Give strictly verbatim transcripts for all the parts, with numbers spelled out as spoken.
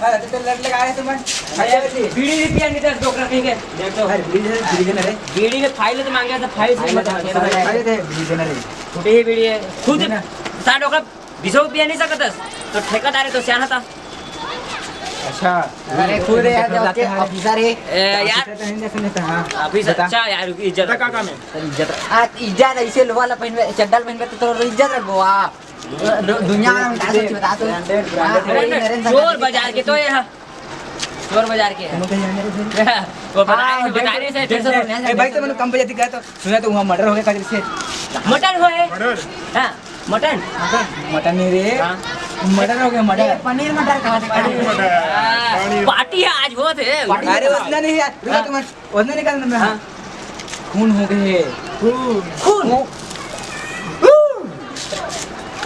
अरे, तो लड़ लगा रहे तुम। अरे, बीड़ी भी पिया नहीं था, डोकरा कहीं के। देख तो। अरे, बीड़ी दे, बीड़ी दे ना रे। बीड़ी में फाइल तो मांगे था, फाइल से फाइल मत दे, मांगे। फाइल दे, बीड़ी दे ना रे। फूटी ही बीड़ी है। खुद दे ना। सा डोकरा बीसों पिया नहीं सकता, तो ठेकेदार है तो सियाना था। अच्छा। अरे, खुद है यार, जाते हैं। ऑफिसर है। ए, यार। ऑफिसर तो नहीं, जैसे नहीं था, हाँ। ऑफिसर, बता। अच्छा यार, इज्जत। बता, का काम है? इज्जत। आज इज्जत ऐसे लोहा ला पहनबे, चड्डा ला पहनबे तो तोर इज्जत रखबो, आ। दु-, दुनिया में हम का सोची बता तू? Branded, branded। हाँ, अरे, वही नरेंद्र चोर बाजार के तो ये, हाँ। चोर बाजार के हैं। वो बताए, हाँ, बताए नहीं, से डेढ़ सौ, डेढ़ सौ रुपया ए, भाई, तो मैंने कम बजे दिखा तो सुना तो वहाँ मर्डर हो गया, कल से। मटन हो है? मर्डर? हाँ, मटन। मटन, मटन नहीं रे। हाँ। मर्डर हो गया, मर्डर। ए, पनीर मटर कहाँ से? पनीर मटर। हाँ, पनीर। पार्टी है आज, बहुत है। पार्टी अरे, है। उतना नहीं यार, रुको, हाँ। तुम उतना निकाल मैं। हाँ। खून हो गए। खून। खून। खून।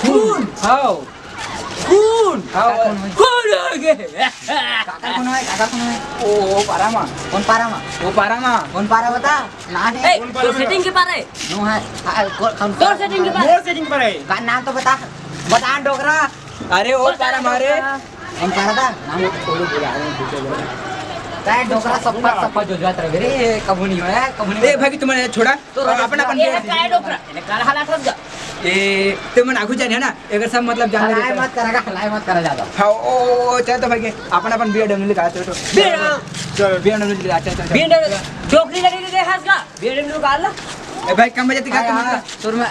खून। हाँ। खून। हाँ, काका खून हो गए। काका खून है, काका खून है। ओ, ओ, पारा मा। कौन पारा मा? वो पारा मा। कौन पारा बता? ना है। ए, कौन पारा तो मा? Setting के पारा है। नो है। हाँ, कौन, कौन तोर setting के पारा? मोर setting के पारा है। का नाम तो बता। बता, डोकरा। अरे, ओ कौन पारा मा रे। डोकरा? हम पारा था। नाम तो थोड़ी बोला, अरे, पीछे बोला। काय डोकरा सफा, सफा जो जात रहे रे, कबू नहीं होया, कबू नहीं ए, होया। भाई, तुम्हारे छोड़ा। तो अपना अपन ये है, काय डोकरा? इन्हें काला हालात हो गया। ए, ते मन आगू जाने ना, अगर सब मतलब जान हलाए लेते। मत करेगा, हलाए मत करा ज्यादा। हाँ, ओ, ओ, ओ, चल तो भाई के, अपन, अपन B M W निकाल, चल तो। B M W। चल, B M W निकाल, चल, चल, चल। B M W, डोकरी लगी के हंस का? B M W निकाल ला। ए भाई, कम बजे तक हाँ, तुम हाँ, निकाल। तोर में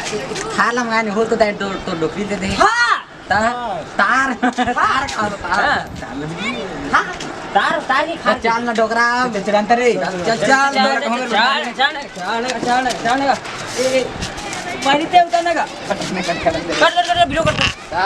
थार ला मंगाने हो तो तार, तो, तो डोकरी दे दे। हाँ। तार, तार, तार खा लो, तार। हाँ। हाँ, तार, तार नहीं खा। चल ना डोकरा। चल, चल, अंतर रे। चल, चल, चल, चल, डोकरा कहाँ चल, चल, चल, चल, चल। ए, ए, पानी ते उतारने का। कट, कट, कट, कट। कट, कट, कट, video कट।